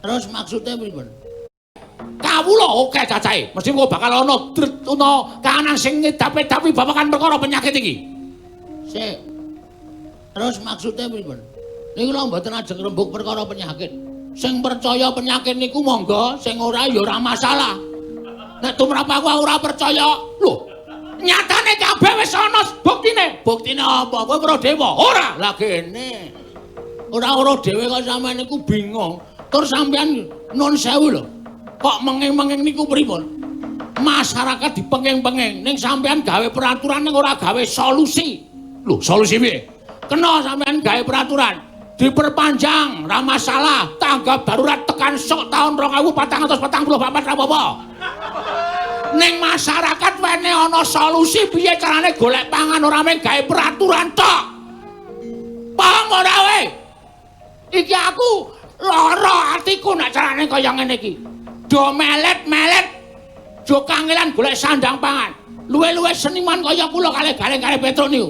Terus maksudnya pripun? Kawula akeh cacahe. Mesti engko bakal ana ana kahanan sing ngedapi-dapi babagan perkara penyakit iki. Sik. Terus maksudnya pripun? Niku lho mboten ajeng rembug perkara penyakit. Sing percaya penyakit niku monggo, sing ora ya ora masalah. Nek tumrap aku ora percaya. Lho, nyatane kabeh wis ana buktine. Buktine apa? Kowe weruh dewa? Ora. Lah kene. Ora weruh dhewe kok sampean niku bingung. Tur sampean nun sewu lho. Kok menging-menging niku pripun? Masyarakat dipenging-penging ning sampean gawe peraturan ning ora gawe solusi. Lho, solusi piye? Kena sampean gawe peraturan diperpanjang, ra masalah, tanggap darurat tekan sok tahun 2444 ra apa-apa. Ning masyarakat wene ana solusi piye carane golek pangan ora mung gawe peraturan tok. Paham ora kowe? Iki aku lara atiku nek carane kaya ngene iki. Do melet-melet, do kangelan golek sandang pangan. Luwe-luwe seniman kaya kula kalih Gareng kalih Petruk niku.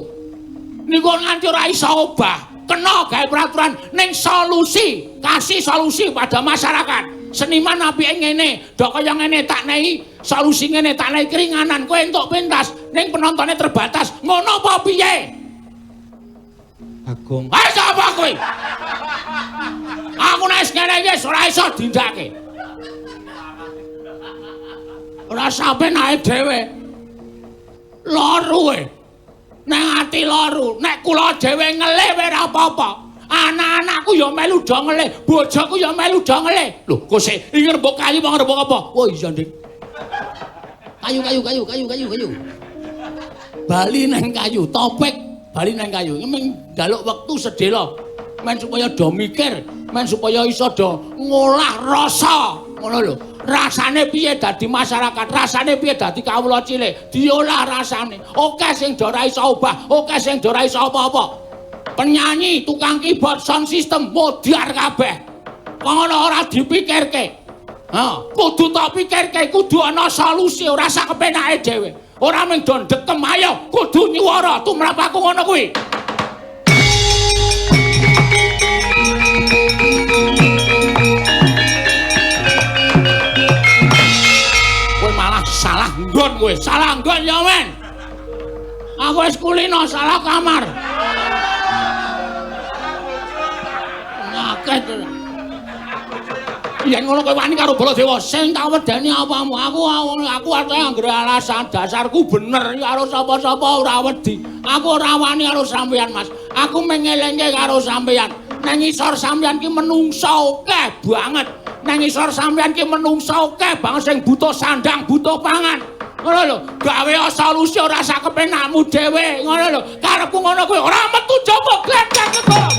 Niku nganti ora iso obah. Kena gawe peraturan ning solusi, kasih solusi pada masyarakat. Seniman apike ngene, do kaya ngene tak nei solusi ngene, tak nei keringanan, kowe entuk pentas ning penontonnya terbatas. Ngono apa piye? Bagong. Ha sapa kowe? Aku nek ngene iki wis ora iso dindake. Ora sampe naik dhewe. Loro e. Nang ati loro, nek kula dhewe ngelih ora apa-apa. Anak-anakku ya melu do ngelih, bojoku ya melu do ngelih. Lho, kok sik iki rembug kayu apa rembug apa? Oh iya, Dik. Kayu kayu kayu kayu kayu kayu. Bali nang kayu, topik bali nang kayu. Ming njaluk wektu sedhela men supaya do mikir, men supaya iso do ngolah rasa. Ngono lho. Rasane piye dadi masyarakat, rasane piye dadi kawula cilik, diolah rasane. Oke sing do ora iso obah, oke sing do ora iso apa-apa. Penyanyi, tukang keyboard, sound system modar kabeh. Kok ngono ora dipikirke. Ha, kudu tok pikirke, kudu ana solusi, ora sak kepenake dhewe. Ora mung do ndekem, ayo kudu nyuwara tumrap aku ngono kuwi. Kowe malah salah nggon kowe, salah nggon ya men. Aku wis kulino salah kamar. Ngakeh. Yen ngono kowe wani karo Baladewa, sing tak wedeni apamu? Aku ate anggere alasan dasarku bener karo sapa-sapa ora wedi. Aku ora wani karo sampeyan, Mas. Aku mengelengke karo sampeyan. Nang ngisor sampeyan ki menungsa akeh banget. Nang ngisor sampeyan ki menungsa akeh banget sing butuh sandang, butuh pangan. Ngono lho, gawe solusi ora sak kepenakmu dhewe, ngono lho. Karepku ngono kuwi ora metu jaba gledek kok.